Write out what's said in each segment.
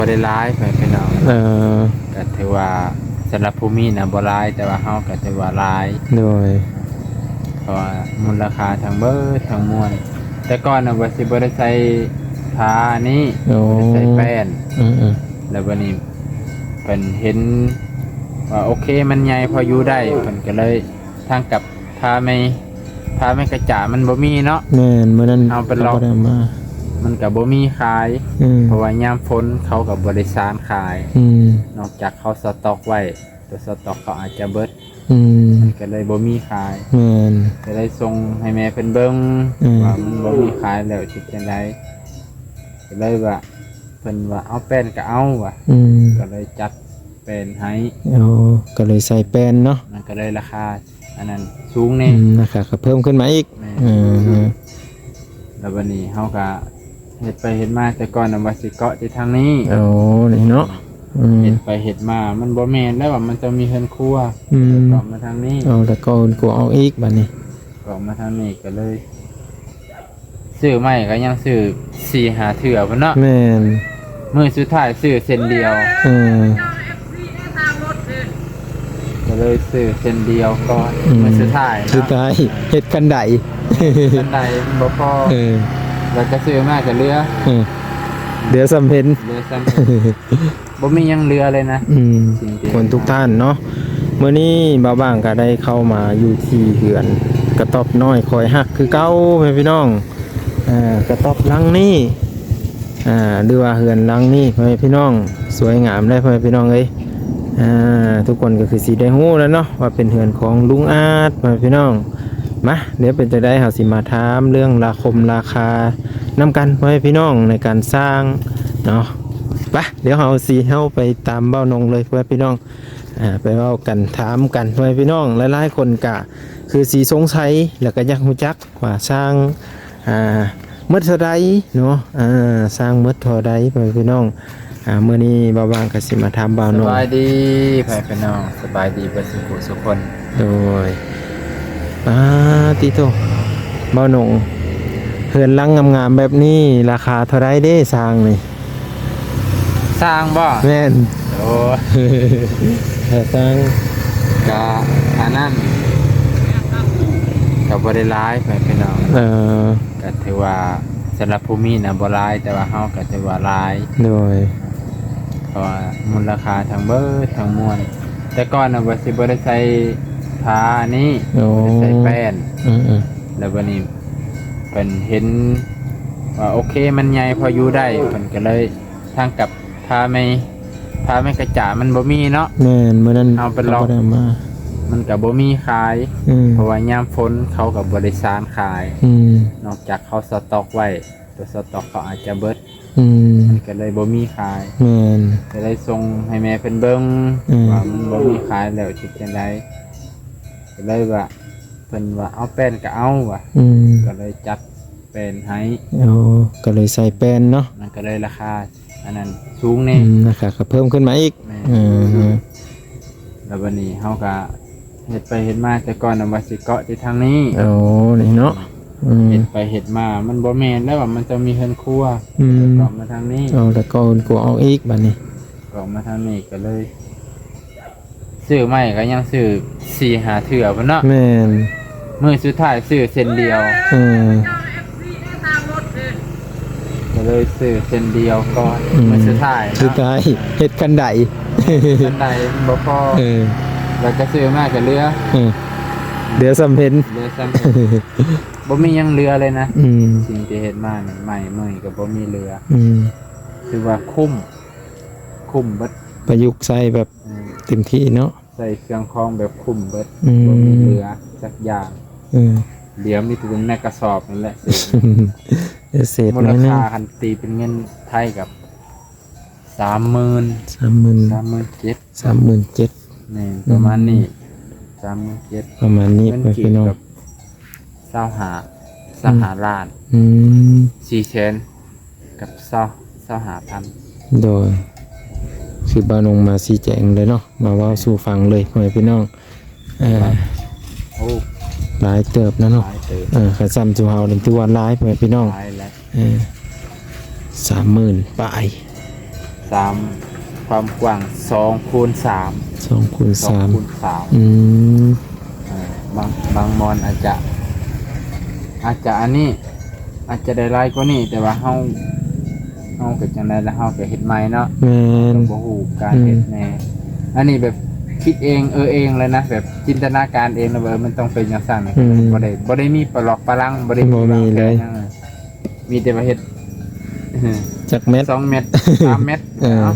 ບໍ່ໄດ້ຫຼາຍ ພໍ່ແມ່ພີ່ນ້ອງ. ເອີ ກໍຖືວ່າສຳລັບຜູ້ມີນະບໍ່ຫຼາຍ ແຕ່ວ່າເຮົາກໍຖືວ່າຫຼາຍ ໂດຍ ເພາະວ່າມູນລະຄ່າທັງເບິດທັງມວນ ແຕ່ກ່ອນນະວ່າຊິບໍ່ໄດ້ໃສ່ຜ້ານີ້ ໂອ້ ບໍ່ໄດ້ໃສ່ແປ້ນ ອືມໆ ແລ້ວບັດນີ້ເພິ່ນເຫັນວ່າໂອເຄ ມັນໃຫຍ່ພໍຢູ່ໄດ້ ເພິ່ນກໍເລີຍ ທາງກັບຜ້າໄມ້ ຜ້າໄມ້ກະຈາມັນບໍ່ມີເນາະ. ແມ່ນ ມື້ນັ້ນເຮົາໄປເລາະ ເຮົາບໍ່ໄດ້ເອົາມາ ມັນກໍບໍ່ມີຂາຍ ອືມ ເພາະວ່າຍາມຝົນເຂົາກໍບໍ່ໄດ້ສານຂາຍ ອືມ ນອກຈາກເຂົາສະຕັອກໄວ້ ຕົວສະຕັອກເຂົາອາດຈະເບິດ ອືມ ມັນກໍເລີຍບໍ່ມີຂາຍ ແມ່ນ ກໍເລີຍສົ່ງໃຫ້ແມ່ເພິ່ນເບິ່ງ ອືມ ວ່າມັນບໍ່ມີຂາຍແລ້ວຊິເຮັດຈັ່ງໃດ ກໍເລີຍວ່າ ເພິ່ນວ່າເອົາແປ້ນກໍເອົາວ່າ ອືມ ກໍເລີຍຈັດແປ້ນໃຫ້ ໂອ້ ກໍເລີຍໃສ່ແປ້ນເນາະ ມັນກໍເລີຍລາຄາອັນນັ້ນສູງແດ່ ອືມ ລາຄາກໍເພີ່ມຂຶ້ນມາອີກ ແມ່ນ ເອີ ແລ້ວບັດນີ້ເຮົາກໍເຮັດໄປເຮັດມາ ແຕ່ກ່ອນນະວ່າຊິເກາະແຕ່ທາງນີ້ ໂອ້ ນີ້ເນາະ ອືມ ເຮັດໄປເຮັດມາມັນບໍ່ແມ່ນແລ້ວວ່າ ມັນຕ້ອງມີເຮືອນຄົວ ອືມ ເກາະມາທາງນີ້ ເອົາ ແລ້ວກໍເຮືອນຄົວອອກອີກບັດນີ້ ເກາະມາທາງນີ້ກໍເລີຍ ຊື້ໃໝ່ກໍຍັງຊື້ສີ່ຫ້າເທື່ອພຸ້ນເນາະ ແມ່ນ ມື້ສຸດທ້າຍຊື້ເສັ້ນດຽວ ເອີ ກໍເລີຍຊື້ເສັ້ນດຽວກ່ອນ ອືມ ມື້ສຸດທ້າຍເນາະ ສຸດທ້າຍເຮັດຄັນໄດ ຄັນໄດມັນບໍ່ພໍ ເອີ ແລ້ວກໍຊື້ມາກໍເຫຼືອ ເອີ ເຫຼືອສ່ຳເຫັນ ເຫຼືອສ່ຳເຫັນ ບໍ່ມີຫຍັງເຫຼືອເລີຍນະ ອືມ ທຸກຄົນທຸກທ່ານເນາະ ມື້ນີ້ບ່າວບາງກໍໄດ້ເຂົ້າມາຢູ່ທີ່ເຮືອນກະຕອບນ້ອຍຄອຍຮັກຄືເກົ່າ ພໍ່ແມ່ພີ່ນ້ອງ ເອີ ກະຕອບຫຼັງນີ້ ອ່າ ຫຼືວ່າເຮືອນຫຼັງນີ້ ພໍ່ແມ່ພີ່ນ້ອງ ສວຍງາມເລີຍ ພໍ່ແມ່ພີ່ນ້ອງເອີຍ ອ່າ ທຸກຄົນກໍຄືຊິໄດ້ຮູ້ແລ້ວເນາະ ວ່າເປັນເຮືອນຂອງລຸງອາດ ພໍ່ແມ່ພີ່ນ້ອງ ມາ ດຽວເປັນຈັ່ງໃດເຮົາຊິມາຖາມເລື່ອງລາຄົມລາຄານຳກັນ ພໍ່ແມ່ພີ່ນ້ອງ ໃນການສ້າງເນາະ ໄປ ດຽວເຮົາຊິ ເຮົາໄປຕາມບ່າວນົງເລີຍ ພໍ່ແມ່ພີ່ນ້ອງ ອ່າ ໄປເວົ້າກັນ ຖາມກັນ ພໍ່ແມ່ພີ່ນ້ອງ ຫຼາຍໆຄົນກະຄືຊິສົງໄສ ແລ້ວກະຢາກຮູ້ຈັກວ່າສ້າງ ອ່າ ໝົດເທົ່າໃດເນາະ ອ່າ ສ້າງໝົດເທົ່າໃດ ພໍ່ແມ່ພີ່ນ້ອງ ອ່າ ມື້ນີ້ບ່າວບາງກໍຊິມາຖາມບ່າວນົງ ສະບາຍດີ ພໍ່ແມ່ພີ່ນ້ອງ ສະບາຍດີເບິດສຸຜູ້ສຸຄົນ ໂດຍ ປາຕິໂທ ບ່າວນົງ ເຮືອນຫຼັງງາມໆແບບນີ້ ລາຄາເທົ່າໃດເດ້ ສ້າງນີ້? ສ້າງບໍ່? ແມ່ນ ໂອ້ ຄ່າສ້າງ ກະອັນນັ້ນ ກະບໍ່ໄດ້ຫຼາຍ ພໍ່ແມ່ພີ່ນ້ອງ ເອີ ກະຖືວ່າສຳລັບຜູ້ມີນະບໍ່ຫຼາຍ ແຕ່ວ່າເຮົາກະຖືວ່າຫຼາຍ ໂດຍ ເພາະວ່າມູນລະຄ່າທັງເບິດທັງມວນ ແຕ່ກ່ອນນະວ່າຊິບໍ່ໄດ້ໃສ່ຜ້ານີ້ ໂອ້ ບໍ່ໄດ້ໃສ່ແປ້ນ ອືມໆ ແລ້ວບັດນີ້ເພິ່ນເຫັນວ່າໂອເຄ ມັນໃຫຍ່ພໍຢູ່ໄດ້ ເພິ່ນກໍເລີຍ ທາງກັບຜ້າໄມ້ ຜ້າໄມ້ກະຈາມັນບໍ່ມີເນາະ ແມ່ນ ມື້ນັ້ນເຮົາໄປເລາະ ເຮົາບໍ່ໄດ້ເອົາມາ ມັນກໍບໍ່ມີຂາຍ ອືມ ເພາະວ່າຍາມຝົນເຂົາກໍບໍ່ໄດ້ສານຂາຍ ອືມ ນອກຈາກເຂົາສະຕັອກໄວ້ ຕົວສະຕັອກເຂົາອາດຈະເບິດ ອືມ ມັນກໍເລີຍບໍ່ມີຂາຍ ແມ່ນ ກໍເລີຍສົ່ງໃຫ້ແມ່ເພິ່ນເບິ່ງ ອືມ ວ່າມັນບໍ່ມີຂາຍແລ້ວຊິເຮັດຈັ່ງໃດ ກໍເລີຍວ່າ ເພິ່ນວ່າເອົາແປ້ນກໍເອົາວ່າ ອືມ ກໍເລີຍຈັດ ແປ້ນໃຫ້ ໂອ້ ກໍເລີຍໃສ່ແປ້ນເນາະ ມັນກໍເລີຍລາຄາອັນນັ້ນສູງແດ່ ອືມ ລາຄາກໍເພີ່ມຂຶ້ນມາອີກ ແມ່ນ ເອີ ແລ້ວບັດນີ້ເຮົາກໍເຮັດໄປເຮັດມາ ແຕ່ກ່ອນນະວ່າຊິເກາະແຕ່ທາງນີ້ ໂອ້ ນີ້ເນາະ ອືມ ເຮັດໄປເຮັດມາມັນບໍ່ແມ່ນແລ້ວວ່າ ມັນຕ້ອງມີເຮືອນຄົວ ອືມ ເກາະມາທາງນີ້ ເອົາ ແລ້ວກໍເຮືອນຄົວອອກອີກບັດນີ້ ເກາະມາທາງນີ້ກໍເລີຍ ຊື້ໃໝ່ກໍຍັງຊື້ສີ່ຫ້າເທື່ອພຸ້ນເນາະ ແມ່ນ ມື້ສຸດທ້າຍຊື້ເສັ້ນດຽວ ເອີ ກໍເລີຍຊື້ເສັ້ນດຽວກ່ອນ ອືມ ມື້ສຸດທ້າຍເນາະ ສຸດທ້າຍເຮັດຄັນໄດ ຄັນໄດມັນບໍ່ພໍ ເອີ ແລ້ວກໍຊື້ມາກໍເຫຼືອ ເອີ ເຫຼືອສ່ຳເຫັນ ເຫຼືອສ່ຳເຫັນ ບໍ່ມີຫຍັງເຫຼືອເລີຍນະ ອືມ ສິ່ງທີ່ເຮັດມານັ້ນ ໃໝ່ເມີຍກໍບໍ່ມີເຫຼືອ ອືມ ຖືວ່າຄຸ້ມ ຄຸ້ມເບິດ ປະຍຸກໃຊ້ແບບ ອືມ ເຕັມທີ່ເນາະ ໃຊ້ເຄື່ອງຂອງແບບຄຸ້ມເບິດ ອືມ ບໍ່ມີເຫຼືອຈັກຢ່າງ ເອີ ເຫຼືອມີແຕ່ເປັນແມັກກະສອບນັ້ນແຫຼະ ເສດ ເສດ ມູນລະຄ່າ ນ້ອຍໜຶ່ງ ຄັນຕີເປັນເງິນໄທກໍສາມໝື່ນ ສາມໝື່ນ ສາມໝື່ນເຈັດ ສາມໝື່ນເຈັດ ແມ່ນ ອືມ ປະມານນີ້ ສາມໝື່ນເຈັດ ປະມານນີ້ ເງິນກີບ ພີ່ນ້ອງ ກໍຊາວຫ້າ ອືມ ຊາວຫ້າລ້ານ ອືມ ສີ່ແສນ ກັບຊາວ ຊາວຫ້າພັນ ໂດຍ ຄືບ່າວນົງມາຊີ້ແຈງເລີຍເນາະ ມາເວົ້າສູ່ຟັງເລີຍ ພໍ່ແມ່ພີ່ນ້ອງ ເອີ ໂອ້ ຫຼາຍເຕີບນະເນາະ ຫຼາຍເຕີບ ເອີ ຄັນຊ້ຳສູ່ເຮົານີ້ຖືວ່າຫຼາຍ ພໍ່ແມ່ພີ່ນ້ອງ ຫຼາຍແລ້ວ ເອີ ສາມໝື່ນປາຍ ສາມ ຄວາມກວ້າງສອງຄູນສາມ ສອງຄູນສາມ ສອງຄູນສາມ ອືມ ເອີ ບາງ ບາງບ່ອນອາດຈະ ອາດຈະອັນນີ້ ອາດຈະໄດ້ຫຼາຍກວ່ານີ້ ແຕ່ວ່າເຮົາ ເຮົາກໍຈັ່ງໃດລະ ເຮົາກໍເຮັດໃໝ່ເນາະ ແມ່ນ ກໍບໍ່ຮູ້ການເຮັດແດ່ ອືມ ອັນນີ້ແບບຄິດເອງເອີເອງເລີຍນະ ແບບຈິນຕະນາການເອງນະ ວ່າ ເອີ ມັນຕ້ອງເປັນຈັ່ງຊັ້ນ ອືມ ບໍ່ໄດ້ ບໍ່ໄດ້ມີປະຫຼອກປະລັງ ບໍ່ໄດ້ມີ ບໍ່ມີເລີຍ ວາງແຜນຫຍັງ ມີແຕ່ວ່າເຮັດ ຈັກແມັດ ສອງແມັດ ສາມແມັດ ເອີ ເນາະ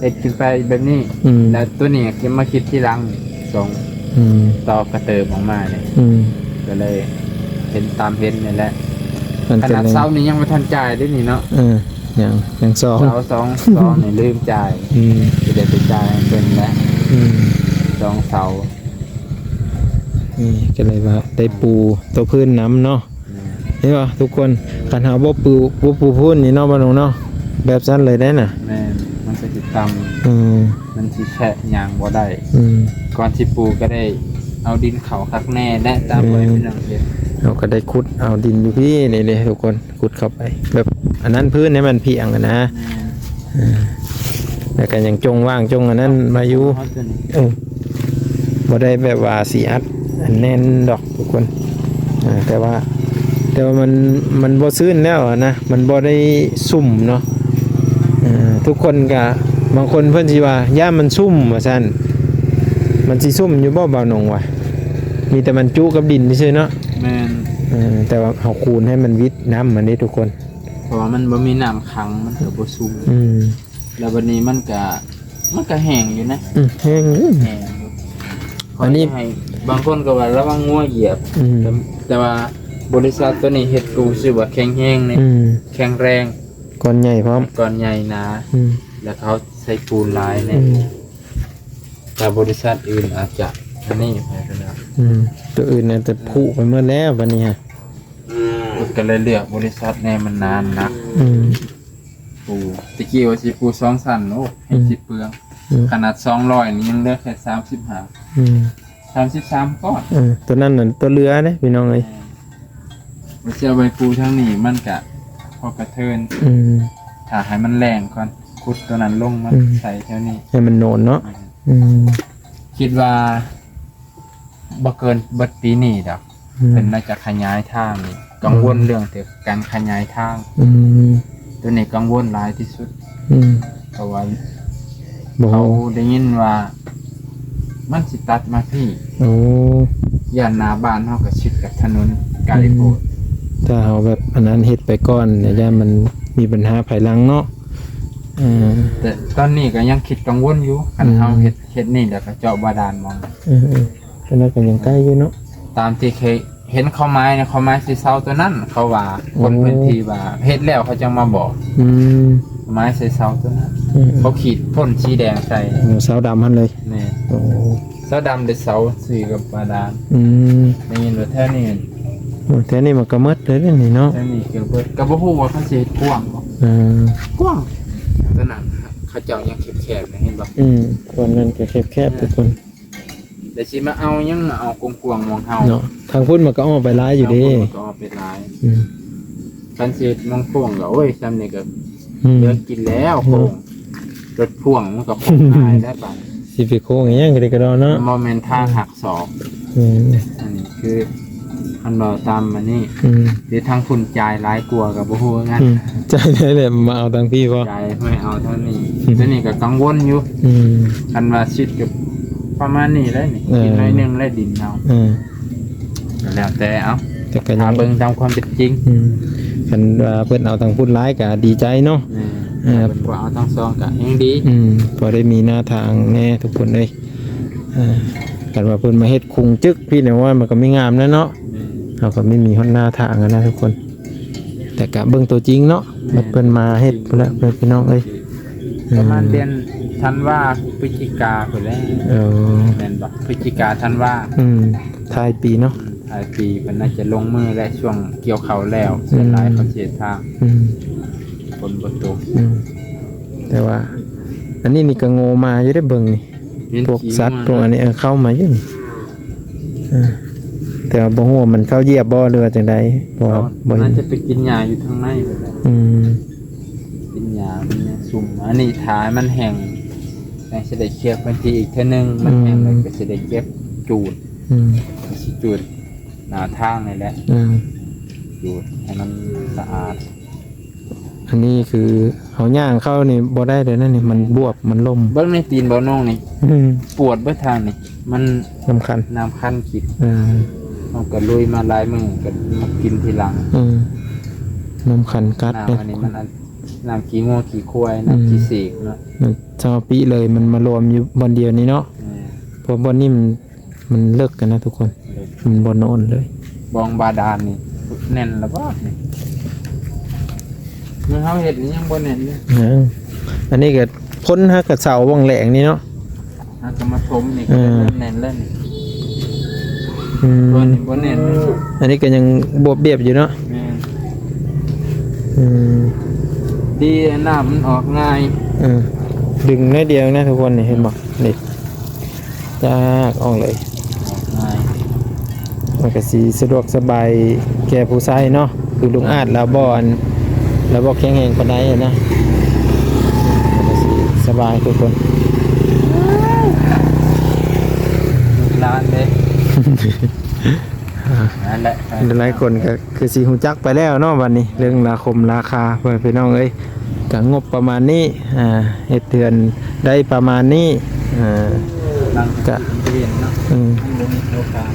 ເຮັດຂຶ້ນໄປແບບນີ້ ອືມ ແລ້ວຕົວນີ້ກໍມາຄິດທີຫຼັງ ສອງ ອືມ ຕໍ່ກະເຕີບອອກມານີ້ ອືມ ກໍເລີຍເຫັນຕາມເຫັນນີ້ແຫຼະ ມັນ ຂະໜາດເສົານີ້ຍັງບໍ່ທັນຈ່າຍເດ້ນີ້ເນາະ ເອີ ຍັງ ຍັງສອງ ເສົາສອງ ສອງນີ້ລືມຈ່າຍ ອືມ ຊິໄດ້ໄປຈ່າຍໃຫ້ເພິ່ນແຫຼະ ອືມ ສອງເສົາ ນີ້ກໍເລີຍວ່າໄດ້ປູໂຕພື້ນນຳເນາະ. ແມ່ນ ເຫັນບໍ່ທຸກຄົນ ຄັນເຮົາບໍ່ປູ ບໍ່ປູພື້ນນີ້ເນາະ ບ່າວໜຸ່ມເນາະ ແບບຊັ້ນເລີຍເດ້ນະ ແມ່ນ ມັນກໍຊິຕ່ຳ ອືມ ມັນຊິແຊະຍ່າງບໍ່ໄດ້ ອືມ ກ່ອນຊິປູກໍໄດ້ເອົາດິນເຂົ້າຄັກແນ່ ແລະ ຕາມ ແມ່ນ ເພື່ອໃຫ້ເປັນໜັງເຮັດ ເຮົາກໍໄດ້ຂຸດເອົາດິນຢູ່ພີ້ນີ້ເດ້ທຸກຄົນ ຂຸດເຂົ້າໄປ ແບບອັນນັ້ນພື້ນໃຫ້ມັນພຽງຫັ້ນນະ ແມ່ນ ເອີ ແລ້ວກໍຍັງຈົ່ງຫວ່າງຈົ່ງອັນນັ້ນມາຢູ່ ເອີ ບໍ່ໄດ້ແບບວ່າຊິອັດແໜ້ນດອກທຸກຄົນ ເອີ ແຕ່ວ່າ ແຕ່ວ່າມັນ ມັນບໍ່ຊື້ນແລ້ວນະ ມັນບໍ່ໄດ້ຊຸ່ມເນາະ ເອີ ທຸກຄົນກະ ບາງຄົນເພິ່ນຊິວ່າ ຢ້ານມັນຊຸ່ມວ່າຊັ້ນ ມັນຊິຊຸ່ມຢູ່ບໍ່ ບ່າວໜຸ່ມວ່າ ມີແຕ່ມັນຈຸກັບດິນຊື່ໆເນາະ ແມ່ນ ເອີ ແຕ່ວ່າເຮົາຄູນໃຫ້ມັນວິດນ້ຳມັນເດ້ທຸກຄົນ ເພາະວ່າມັນບໍ່ມີນ້ຳຂັງ ມັນກໍບໍ່ຊຸ່ມ ອືມ ແລ້ວບັດນີ້ມັນກະ ມັນກະແຫ້ງຢູ່ນະ ອືມ ແຫ້ງຢູ່ ແຫ້ງຢູ່ ອັນນີ້ ໃຫ້ ບາງຄົນກໍວ່າລະວັງງົວຢຽບ ອືມ ແຕ່ ແຕ່ວ່າບໍລິສັດໂຕນີ້ເຮັດກູຊື່ວ່າແຂງແຮງນີ້ ອືມ ແຂງແຮງ ກ້ອນໃຫຍ່ພ້ອມ ກ້ອນໃຫຍ່ໜາ ອືມ ແລ້ວເຂົາໃສ່ປູນຫຼາຍແນ່ ອືມ ແຕ່ບໍລິສັດອື່ນອາດຈະອັນນີ້ໄປແລ້ວ ອືມ ໂຕອື່ນອາດຈະຜຸໄປໝົດແລ້ວບັດນີ້ຮະ ກໍເລີຍເລືອກບໍລິສັດແນ່ ມັນໜາໜັກ ອືມ ປູ ແຕ່ກີ້ວ່າຊິປູສອງຊັ້ນ ໂອ້ ອືມ ແຮງຊິເປືອງ ອືມ ຂະໜາດສອງຮ້ອຍນີ້ຍັງເຫຼືອແຄ່ສາມສິບຫ້າ ອືມ ສາມສິບສາມກ້ອນ ເອີ ຕົວນັ້ນນະ ຕົວເຫຼືອເດ້ພີ່ນ້ອງເອີຍ ແມ່ນ ວ່າຊິເອົາໄປປູທາງນີ້ ມັນກະພໍກະເທີນ ອືມ ຖ້າໃຫ້ມັນແລ້ງກ່ອນ ຂຸດຕົວນັ້ນລົງມາ ອືມ ໃສ່ແຖວນີ້ ໃຫ້ມັນໂນນເນາະ ແມ່ນ ອືມ ຄິດວ່າ ບໍ່ເກີນເບິດປີນີ້ດອກ ອືມ ເພິ່ນໜ້າຈະຂະຫຍາຍທາງນີ້ ກັງວົນເລື່ອງແຕ່ການຂະຫຍາຍທາງ ອືມ ຕົວນີ້ກັງວົນຫຼາຍທີ່ສຸດ ອືມ ເພາະວ່າ ບໍ່ ເຮົາໄດ້ຍິນວ່າ ມັນຊິຕັດມາພີ້ ໂອ້ ຢ້ານໜ້າບ້ານເຮົາກໍຊິດກັບຖະໜົນໄກໂພດ ອືມ ຖ້າເຮົາແບບອັນນັ້ນເຮັດໄປກ່ອນ ແມ່ນ ຢ້ານມັນມີບັນຫາພາຍຫຼັງເນາະ ເອີ ແຕ່ຕອນນີ້ກໍຍັງຄິດກັງວົນຢູ່ ຄັນ ອືມ ເຮົາເຮັດ ເຮັດນີ້ແລ້ວກໍເຈາະບາດານໝ່ອງ ເອີໆ ຕົວນັ້ນກໍຍັງໃກ້ຢູ່ເນາະ ຕາມທີ່ເຄີຍເຫັນເຂົາໝາຍນະ ເຂົາໝາຍຊິເຊົາຕົວນັ້ນ ເຂົາວ່າ ໂອ້ ຄົນພື້ນທີ່ວ່າເຮັດແລ້ວເຂົາຈັ່ງມາບອກ ອືມ ໝາຍໃສ່ເສົາຕົວນັ້ນ ອືມ ເຂົາຂີດພົ້ນສີແດງໃສ່ ໂອ້ ເສົາດຳຫັ້ນເລີຍ ແມ່ນ ໂອ້ ເສົາດຳ ແລະ ເສົາຊື່ກັບບາດານ ອືມ ໄດ້ຍິນວ່າແຖວນີ້ ໂອ້ ແຖວນີ້ມັນກໍໝົດເລີຍນີ້ເນາະ ແຖວນີ້ກໍເບິດ ກໍບໍ່ຮູ້ວ່າເຂົາຊິເຮັດກວ້າງບໍ່ ເອີ ກວ້າງ ຕົວນັ້ນເຂົາເຈົ້າຍັງແຄບໆ ເຫັນບໍ່ ອືມ ບ່ອນນັ້ນກໍແຄບໆ ແມ່ນ ທຸກຄົນ ແຕ່ຊິມາເອົາຫຍັງ ມາເອົາກວ້າງໆ ໝ່ອງເຮົາເນາະ ທາງພຸ້ນມັນກໍອອກໄປຫຼາຍຢູ່ເດ້ ທາງພຸ້ນມັນກໍອອກໄປຫຼາຍ ອືມ ຄັນຊິເຮັດໝ່ອງໂຄ້ງກໍ ໂອ້ຍ ຊ່ຳນີ້ກໍ ອືມ ເຫຼືອກິນແລ້ວ ໂຄ້ງ ເນາະ ລົດພ່ວງມັນກໍໂຄ້ງງ່າຍໄດ້ບາດ ຊິໄປໂຄ້ງອີຫຍັງກໍໄດ້ກະດອເນາະ ມັນບໍ່ແມ່ນທາງຫັກ ສອກ ແມ່ນ ອັນນີ້ຄື ຄັນເວົ້າຕາມອັນນີ້ ອືມ ຫຼືທາງພຸ້ນຈ່າຍຫຼາຍກວ່າກໍບໍ່ຮູ້ຄືກັນ ອືມ ຈ່າຍໄດ້ແຫຼະ ມາເອົາທາງພີ້ບໍ່ ຈ່າຍ ມາເອົາທາງນີ້ ອືມ ແຕ່ນີ້ກໍກັງວົນຢູ່ ອືມ ຄັນວ່າຊິດກໍປະມານນີ້ແຫຼະນີ້ ເອີ ກິນໜ້ອຍໜຶ່ງແຫຼະດິນເຮົາ ເອີ ກໍແລ້ວແຕ່ ເອົາ ແຕ່ກໍຍັງ ຖ້າເບິ່ງຕາມຄວາມເປັນຈິງ ອືມ ຄັນວ່າເພິ່ນເອົາທາງພຸ້ນຫຼາຍກໍດີໃຈເນາະ ແມ່ນ ເອີ ເພິ່ນບໍ່ເອົາທັງສອງກໍແຮງດີ ອືມ ພໍໄດ້ມີໜ້າທາງແດ່ທຸກຄົນເອີຍ ເອີ ຄັນວ່າເພິ່ນມາເຮັດຄຸງຈຶກພີ້ນີ້ ໂອ້ຍ ມັນກໍມີງາມແລ້ວເນາະ ແມ່ນ ເຮົາກໍມີ ມີຮອດໜ້າທາງຫັ້ນນະທຸກຄົນ ແຕ່ກະເບິ່ງຕົວຈິງເນາະ ແມ່ນ ເພິ່ນມາເຮັດພຸ້ນແຫຼະ ເພິ່ນ ພີ່ນ້ອງເອີຍ ປະມານເດືອນທັນວາ ພຶດຈິກາພຸ້ນແຫຼະ ເອີ ແມ່ນບໍ່ ພຶດຈິກາ ທັນວາ ອືມ ທ້າຍປີເນາະ ອືມ ທ້າຍປີ ເພິ່ນໜ້າຈະລົງມືແຫຼະ ຊ່ວງກ່ຽວເຂົ້າແລ້ວ ອືມ ສ່ວນຫຼາຍເຂົາຊິເຮັດທາງ ອືມ ຝົນບໍ່ຕົກ ອືມ ແຕ່ວ່າ ອັນນີ້ນີ້ກໍໂງ່ມາຢູ່ເດ້ ເບິ່ງນີ້ ແມ່ນ ພວກສັດ ພວກອັນນີ້ ເອີ ເຂົ້າມາຢູ່ນີ້ ເອີ ແຕ່ວ່າບໍ່ຮູ້ວ່າມັນເຂົ້າຢຽບບໍ່ ຫຼືວ່າຈັ່ງໃດ ເພາະວ່າ ເຂົາ ບໍ່ເຫັນ ໜ້າຈະໄປກິນຫຍ້າຢູ່ທາງໃນພຸ້ນແຫຼະ ອືມ ກິນຫຍ້າມັນຍັງ ຊຸມ ອັນນີ້ຖ້າໃຫ້ມັນແຫ້ງ ຈັ່ງຊິໄດ້ເຄຍພື້ນທີ່ອີກເທື່ອໜຶ່ງ. ມັນແຫ້ງ ອືມ ແລ້ວກໍຊິໄດ້ເກັບຈູດ ອືມ ຊິຈູດໜ້າທາງນີ້ແຫຼະ ອືມ ຈູດໃຫ້ມັນສະອາດ. ອັນນີ້ຄືເຮົາຍ່າງເຂົ້ານີ້ບໍ່ໄດ້ເດ້ນະ ນີ້ມັນບວບ ມັນລົ້ມ. ເບິ່ງໃນຕີນບ່າວນົງນີ້ ອືມ ປວດເບິດທາງນີ້ ມັນນ້ຳຄັນ ນ້ຳຄັນກິນ. ອືມ ເຮົາກໍລຸຍມາຫຼາຍມື້ ກໍມາກິນທີຫຼັງ. ອືມ ນ້ຳຄັນກັດ ນ້ຳ ເດ້ ອັນນີ້ມັນອັນ ນ້ຳຂີ້ງົວຂີ້ຄວາຍ ອືມ ນ້ຳຂີ້ສີກເນາະ. ມັນຊາວປີເລີຍ ມັນມາລວມຢູ່ບ່ອນດຽວນີ້ເນາະ. ແມ່ນ ເພາະບ່ອນນີ້ມັນ ມັນເລິກຫັ້ນນະທຸກຄົນ ເລິກ ມັນບໍ່ໂນນເລີຍ. ບ່ອງບາດານນີ້ແໜ້ນລະບໍ່ນີ້? ເມື່ອເຮົາເຮັດນີ້ຍັງບໍ່ແໜ້ນເລີຍ. ຍັງ ອັນນີ້ກໍພົ້ນຫາກະເສົາບ່ອງແຫຼງນີ້ເນາະ ຫາກະມາຖົມນີ້ ເອີ ກໍເລີ່ມແໜ້ນແລ້ວນີ້. ອືມ ຕົວນີ້ບໍ່ແໜ້ນເລີຍ. ອັນນີ້ກໍຍັງບວບບຽບຢູ່ເນາະ. ແມ່ນ ອືມ ດີນ້ຳມັນອອກງ່າຍ. ເອີ ດຶງໜ້ອຍດຽວນະທຸກຄົນ ນີ້ເຫັນບໍ່ ນີ້ ຈາກອອກເລີຍ ອອກງ່າຍ. ມັນກໍຊິສະດວກສະບາຍແກ່ຜູ້ໃຊ້ເນາະ ຄືລຸງອາດລາວບໍ່ ອັນ ລາວບໍ່ແຂງແຮງປານໃດນະ ມັນກໍຊິສະບາຍທຸກຄົນ. ລູກຫຼານເດ້ ນັ້ນແຫຼະ ຫຼາຍໆຄົນກໍຄືຊິຮູ້ຈັກໄປແລ້ວເນາະ ບັດນີ້ເລື່ອງລາຄົມລາຄາ ພໍ່ແມ່ພີ່ນ້ອງເອີຍ. ກະງົບປະມານນີ້ ອ່າ ເຮັດເຮືອນໄດ້ປະມານນີ້ ອ່າ ຫຼັງຈາກ ກະ ທີ່ເຫັນເນາະ ອືມ ມັນບໍ່ມີໂອກາດ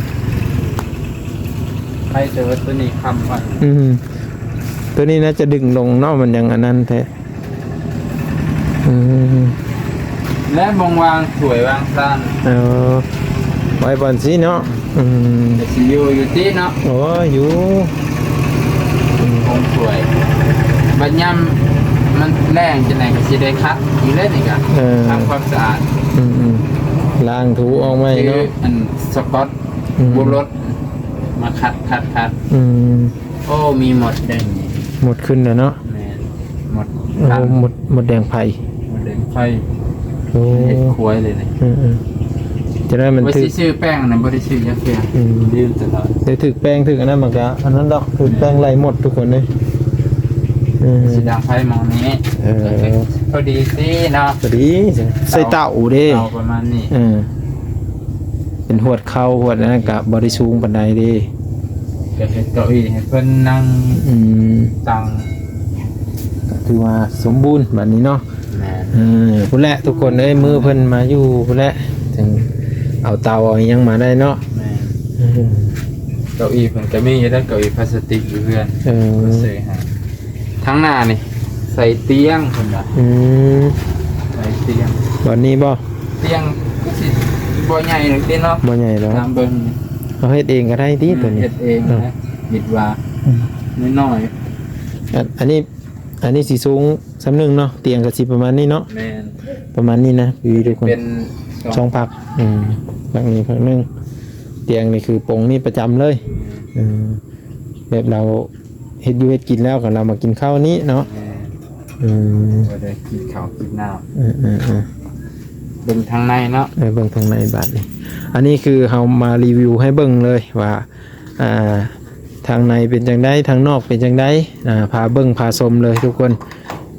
ໃຜຈະເຮັດຕົວນີ້ຄ້ຳໄວ້. ອືມ ຕົວນີ້ໜ້າຈະດຶງລົງເນາະ ມັນຍັງອັນນັ້ນແທ້. ອືມ ແລະ ບ່ອນວາງຖ້ວຍວາງຊາມ ເອີ ໄວ້ບ່ອນຊີ້ເນາະ. ອືມ ກໍຊິຢູ່ ຢູ່ຕິເນາະ. ໂອ້ຍ ຢູ່ ອືມ ຂອງຖ້ວຍ ບັດຍາມມັນແລ້ງຈັ່ງໃດກໍຊິໄດ້ຂັດຢູ່ແລ້ວນີ້ກະ ເອີ ທຳຄວາມສະອາດ ອືມໆ ລ້າງຖູອອກໃໝ່ເນາະ ອັນສະກອດ ອືມ ບູລົດ ມາຂັດໆໆ. ອືມ ໂອ້ ມີມົດແດງນີ້ ມົດຂຶ້ນແລ້ວເນາະ. ແມ່ນ ມົດ ໂອ້ ຄັນ ມົດ ມົດແດງໄຟ ມົດແດງໄຟ. ໂອ້ ເຮັດຄວາຍເລີຍນີ້. ເອີໆ ຈະໄດ້ມັນ ວ່າ ຖືກ ຊິຊື້ແປ້ງນະ ບໍ່ໄດ້ຊື້ຈັກເທື່ອ. ອືມ ລືມຕະຫຼອດ ໄດ້ຖືກແປ້ງ ຖືກອັນນັ້ນ ມັນກະອັນນັ້ນດອກ ຖືກແປ້ງໄລ່ມົດທຸກຄົນເດ້. ເອີ ຊິດັງໄຟໝໍນີ້. ເອີ ພໍດີຊິເນາະ ພໍດີ ໃສ່ເຕົາເດ້ ເຕົາປະມານນີ້. ເອີ ເປັນຫວດເຂົ້າຫວດອັນນັ້ນກະບໍ່ໄດ້ສູງປານໃດເດ້. ກະເຮັດເກົ້າอี้ໃຫ້ເພິ່ນນັ່ງ. ອືມ ຕັ່ງ ກະຖືວ່າສົມບູນບັດນີ້ເນາະ. ແມ່ນ ເອີ ພຸ້ນແຫຼະທຸກຄົນເອີຍ ມື້ເພິ່ນມາຢູ່ພຸ້ນແຫຼະ ຈຶ່ງເອົາເຕົາເອົາຫຍັງມາໄດ້ເນາະ. ແມ່ນ ເອີ ເກົ້າอี้ເພິ່ນກະມີຢູ່ເດ້ ເກົ້າອີ້ພລາສຕິກຢູ່ເຮືອນ. ເອີ ເພິ່ນຊື້ໃຫ້. ທາງໜ້ານີ້ໃສ່ຕຽງເພິ່ນວ່າ. ອືມ ໃສ່ຕຽງ ບ່ອນນີ້ບໍ່? ຕຽງກໍຊິບໍ່ໃຫຍ່ດອກຕິເນາະ ບໍ່ໃຫຍ່ດອກ ຕາມເບິ່ງ. ເຮົາເຮັດເອງກໍໄດ້ຕິ ອືມ ຕົວນີ້ ເຮັດເອງ ເອີ ນະ ຄິດວ່າ ອືມ ນ້ອຍໆ. ອັນ ອັນນີ້ ອັນນີ້ຊິສູງສ່ຳໜຶ່ງເນາະ ຕຽງກໍຊິປະມານນີ້ເນາະ. ແມ່ນ ປະມານນີ້ນະ ພີ່ໆ ທຸກຄົນ ເປັນສອງ ສອງພັກ. ອືມ ພັກນີ້ພັກໜຶ່ງ ຕຽງນີ້ຄືປົງນີ້ປະຈຳເລີຍ. ອືມ ເອີ ແບບລາວ ເຮັດຢູ່ເຮັດກິນແລ້ວກໍລາວມາກິນເຂົ້ານີ້ເນາະ. ແມ່ນ ອືມ ບໍ່ໄດ້ກິນເຂົ້າກິນນ້ຳ. ເອີໆໆ ເບິ່ງທາງໃນເນາະ. ເອີ ເບິ່ງທາງໃນບາດນີ້ ອັນນີ້ຄືເຮົາມາຣີວິວໃຫ້ເບິ່ງເລີຍວ່າ ອ່າ ທາງໃນເປັນຈັ່ງໃດ ທາງນອກເປັນຈັ່ງໃດ ອ່າ ພາເບິ່ງພາຊົມເລີຍທຸກຄົນ.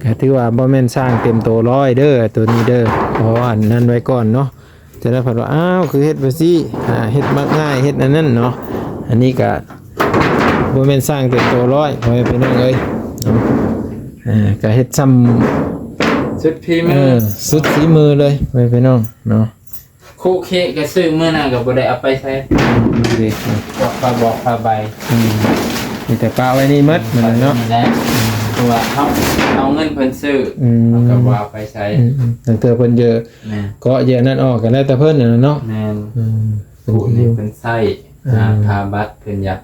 ກໍຖືວ່າບໍ່ແມ່ນຊ່າງເຕັມໂຕຮ້ອຍເດີ ໂຕນີ້ເດີ ຂໍອັນນັ້ນໄວ້ກ່ອນເນາະ. ຈະໄດ້ພັດວ່າ ອ້າວ ຄືເຮັດແບບຊີ້ ອ່າ ເຮັດມັກງ່າຍ ເຮັດອັນນັ້ນເນາະ. ອັນນີ້ກະບໍ່ແມ່ນຊ່າງເຕັມໂຕຮ້ອຍ ພໍ່ແມ່ພີ່ນ້ອງເອີຍເນາະ. ເອີ ກະເຮັດຊ່ຳສຸດຝີມື ເອີ ສຸດຝີມືເລີຍ ພໍ່ແມ່ພີ່ນ້ອງເນາະ. ຄຸເຄະກະຊື້ມື້ນັ້ນກະບໍ່ໄດ້ເອົາໄປໃສ່ ອືມ ບອກຜ້າບອກຜ້າໃບ. ອືມ ມີແຕ່ປະໄວ້ນີ້ໝົດ ອືມ ມື້ນັ້ນເນາະ. ເພາະວ່າເຮົາເອົາເງິນເພິ່ນຊື້ ອືມ ເຮົາກະບໍ່ເອົາໄປໃສ່. ອືມໆ ຕັ້ງແຕ່ເພິ່ນເຢີ ແມ່ນ ເກາະເຍືອນັ້ນອອກກໍແລ້ວແຕ່ເພິ່ນຫັ້ນນະເນາະ. ແມ່ນ ອືມ ເພິ່ນ ຜູ້ນີ້ເພິ່ນໃຊ້ ອ່າ ອ່າ ຄ່າບັດເພິ່ນຢາກ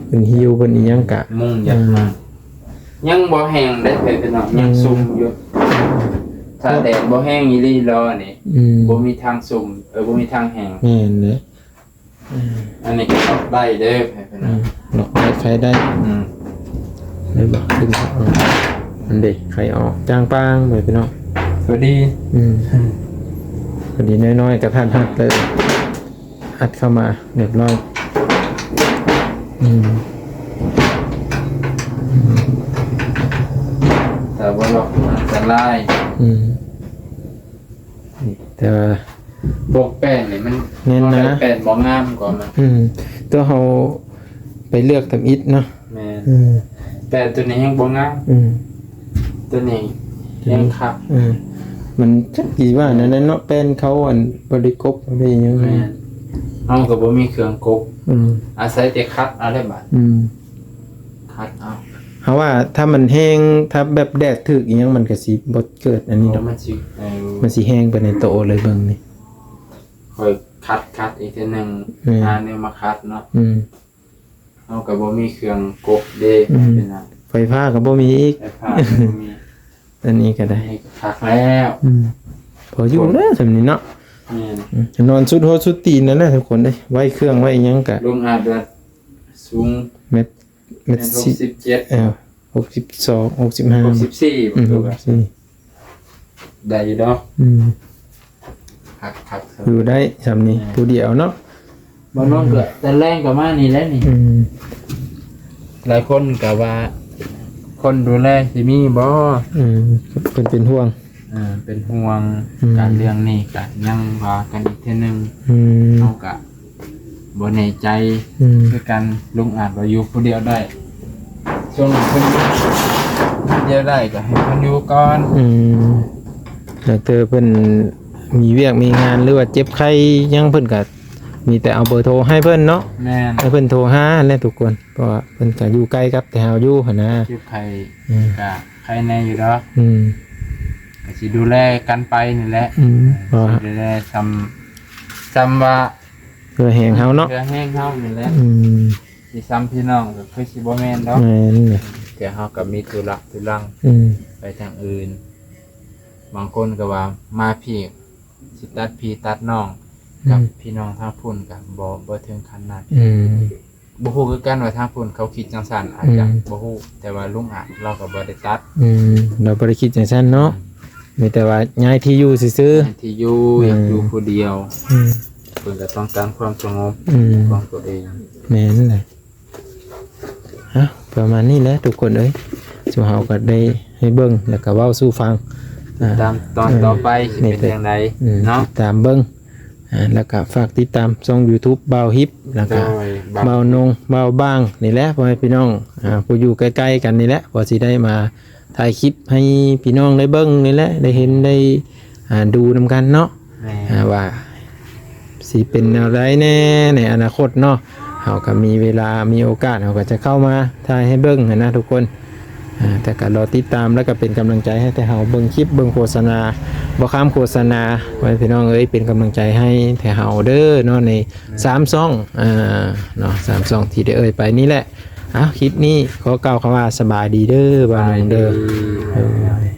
ເພິ່ນຫິວເພິ່ນອີ່ຫຍັງກະ ມຸງຢາກ ອືມ ມາ ຍັງບໍ່ແຫ້ງເດ້ພີ່ນ້ອງ ອືມ ຍັງຊຸ່ມຢູ່. ຖ້າແດດບໍ່ແຫ້ງອີ່ຫຼີລໍນີ້ ອືມ ບໍ່ມີທາງຊຸ່ມ ເອີ ບໍ່ມີທາງແຫ້ງ. ແມ່ນເດ້. ອືມ ອັນນີ້ກໍລັອກໄດ້ເດີພີ່ນ້ອງ ອືມ ລັອກໄດ້ໄຂໄດ້. ອືມ ໄດ້ບໍ່? ຂຶ້ນ ອັນເດ ໄຂອອກ ຈ້າງປາງໄປພີ່ນ້ອງ ພໍດີ. ອືມ ພໍດີນ້ອຍໆ ກະທັນຫັນເລີຍ ອັດເຂົ້າມາຮຽບຮ້ອຍ. ອືມ ຖ້າບໍ່ລັອກ ໃສ່ ລາຍ ອືມ ແຕ່ວ່າ ພວກແປ້ນນີ້ມັນ ແມ່ນນະ ເຮົາໄດ້ແປ້ນບໍ່ງາມກໍມາ ອືມ ຕົວເຮົາໄປເລືອກທຳອິດເນາະ ແມ່ນ ອືມ ແປ້ນຕົວນີ້ແຮງບໍ່ງາມ ອືມ ຕົວນີ້ແຮງຄັກ ອືມ ມັນຈັກຊິວ່າແນວໃດເນາະ ແປ້ນເຂົາອັນບໍ່ໄດ້ກົບບໍ່ໄດ້ຫຍັງ ແມ່ນ ເຮົາກໍບໍ່ມີເຄື່ອງກົບ ອືມ ອາໄສແຕ່ຂັດເອົາແຫຼະບາດ ອືມ ຂັດເອົາ ເຮົາວ່າຖ້າມັນແຮງ ຖ້າແບບແດດຖືກອີ່ຫຍັງ ມັນກໍຊິບໍ່ເກີດອັນນີ້ດອກ ມັນຊິ ເອີ ມັນຊິແຮງໄປໃນໂຕເລີຍ ເບິ່ງນີ້ ຂ້ອຍຂັດ ຂັດອີກເທື່ອໜຶ່ງ ອືມ ຫາແນວມາຂັດເນາະ ອືມ ເຮົາກໍບໍ່ມີເຄື່ອງກົບເດ້ ອືມ ເປັນຫຍັງ ໄຟຟ້າກໍບໍ່ມີອີກ ໄຟຟ້າກໍບໍ່ມີ ອັນນີ້ກໍໄດ້ ອັນນີ້ກໍຄັກແລ້ວ ອືມ ພໍຢູ່ແລ້ວສ່ຳນີ້ເນາະ ແມ່ນ ອືມ ນອນສຸດຫົວສຸດຕີນນັ້ນແຫຼະທຸກຄົນເອີຍ ໄວ້ເຄື່ອງໄວ້ຫຍັງກະ ລຸງອາດວ່າສູງ ແມັດ ແມັດ ແມັດສີ່ ຫົກສິບເຈັດ ເອີ ຫົກສິບສອງ ຫົກສິບຫ້າ ຫົກສິບສີ່ ອືມ ຫົກສິບສີ່ ໄດ້ຢູ່ດອກ ອືມ ຄັກໆ ຢູ່ໄດ້ສ່ຳນີ້ ອືມ ຜູ້ດຽວເນາະ ບໍ່ນອນກໍ ອືມ ແຕ່ແລງກໍມານີ້ແຫຼະນີ້ ອືມ ຫຼາຍຄົນກໍວ່າ ຄົນດູແລຊິມີບໍ່ ອືມ ເພິ່ນເປັນຫ່ວງ ເອີ ເປັນຫ່ວງ ອືມ ການເລື່ອງນີ້ກໍຍັງວ່າກັນອີກເທື່ອໜຶ່ງ ອືມ ເຮົາກໍ ບໍ່ແນ່ໃຈ ອືມ ຄືກັນ ລຸງອາດວ່າຢູ່ຜູ້ດຽວໄດ້ ຊ່ວງເພິ່ນຢູ່ຜູ້ດຽວໄດ້ກໍໃຫ້ເພິ່ນຢູ່ກ່ອນ ອືມ ແລ້ວແຕ່ເພິ່ນມີວຽກມີງານ ຫຼືວ່າເຈັບໄຂ້ຫຍັງ ເພິ່ນກໍມີແຕ່ເອົາເບີໂທໃຫ້ເພິ່ນເນາະ ແມ່ນ ໃຫ້ເພິ່ນໂທຫາຫັ້ນແຫຼະທຸກຄົນ ເພາະວ່າເພິ່ນກໍຢູ່ໃກ້ກັບແຕ່ເຮົາຢູ່ຫັ້ນນະ ເຈັບໄຂ້ ອືມ ກໍໄຄແນ່ຢູ່ດອກ ອືມ ກໍຊິດູແລກັນໄປນີ້ແຫຼະ ອືມ ເອີ ຊິດູແລຊ່ຳ ຊ່ຳວ່າ ເພື່ອແຮງເຮົາເນາະ ເພື່ອແຮງເຮົານີ້ແຫຼະ ອືມ ຊິຊ່ຳພີ່ນ້ອງກໍຄືຊິບໍ່ແມ່ນດອກ ແມ່ນແຫຼະ ແຕ່ເຮົາກໍມີທຸລະທຸລັງ ອືມ ໄປທາງອື່ນ ບາງຄົນກໍວ່າມາພີ້ ຊິຕັດພີ່ຕັດນ້ອງ ອືມ ກັບພີ່ນ້ອງທາງພຸ້ນກໍບໍ່ ບໍ່ເຖິງຂັ້ນນັ້ນ ອືມ ບໍ່ຮູ້ຄືກັນວ່າທາງພຸ້ນເຂົາຄິດຈັ່ງຊັ້ນ ອາດຈະ ອືມ ບໍ່ຮູ້ ແຕ່ວ່າລຸງອາດລາວກໍບໍ່ໄດ້ຕັດ ອືມ ລາວບໍ່ໄດ້ຄິດຈັ່ງຊັ້ນເນາະ ອືມ ມີແຕ່ວ່າຍ້າຍທີ່ຢູ່ຊື່ໆ ຍ້າຍທີ່ຢູ່ ອືມ ຢາກຢູ່ຜູ້ດຽວ ອືມ ເພິ່ນກໍຕ້ອງການຄວາມສະຫງົບ ອືມ ຂອງຕົວເອງ ແມ່ນແຫຼະ ເອົ້າ ປະມານນີ້ແຫຼະທຸກຄົນເອີຍ ຊຸມເຮົາກໍໄດ້ໃຫ້ເບິ່ງ ແລ້ວກໍເວົ້າສູ່ຟັງ ຕິດຕາມ ອ່າ ຕອນຕໍ່ໄປ ເອີ ຊິເປັນຈັ່ງໃດ ອືມ ເນາະ ຕິດຕາມເບິ່ງ ອ່າ ແລ້ວກໍຝາກຕິດຕາມຊ່ອງຢູທູບບ່າວຮິບ ແລ້ວກໍ ໂດຍ ບ່າວນົງ ບ່າວບາງ ນີ້ແຫຼະ ພໍ່ແມ່ພີ່ນ້ອງ ອ່າ ຜູ້ຢູ່ໃກ້ໆກັນນີ້ແຫຼະ ພໍຊິໄດ້ມາຖ່າຍຄລິບໃຫ້ພີ່ນ້ອງໄດ້ເບິ່ງນີ້ແຫຼະ ໄດ້ເຫັນ ໄດ້ ອ່າ ດູນຳກັນເນາະ ແມ່ນ ອ່າ ວ່າຊິເປັນແນວໃດແດ່ໃນອະນາຄົດເນາະ ເຮົາກໍມີເວລາ ມີໂອກາດ ເຮົາກໍຈະເຂົ້າມາຖ່າຍໃຫ້ເບິ່ງຫັ້ນນະທຸກຄົນ ອ່າ ແຕ່ກໍລໍຕິດຕາມ ແລ້ວກໍເປັນກຳລັງໃຈໃຫ້ແຕ່ເຮົາເບິ່ງຄລິບ ເບິ່ງໂຄສະນາ ບໍ່ຂ້າມໂຄສະນາ ພໍ່ແມ່ພີ່ນ້ອງເອີຍ ເປັນກຳລັງໃຈໃຫ້ແຕ່ເຮົາເດີເນາະ ໃນ ແມ່ນ ສາມຊ່ອງ ອ່າ ເນາະ ສາມຊ່ອງທີ່ໄດ້ເອີ່ຍໄປນີ້ແຫຼະ ເອົ້າ ຄລິບນີ້ຂໍກ່າວຄຳວ່າສະບາຍດີເດີ ບ່າວນົງເດີ ສະບາຍດີ ເອີ.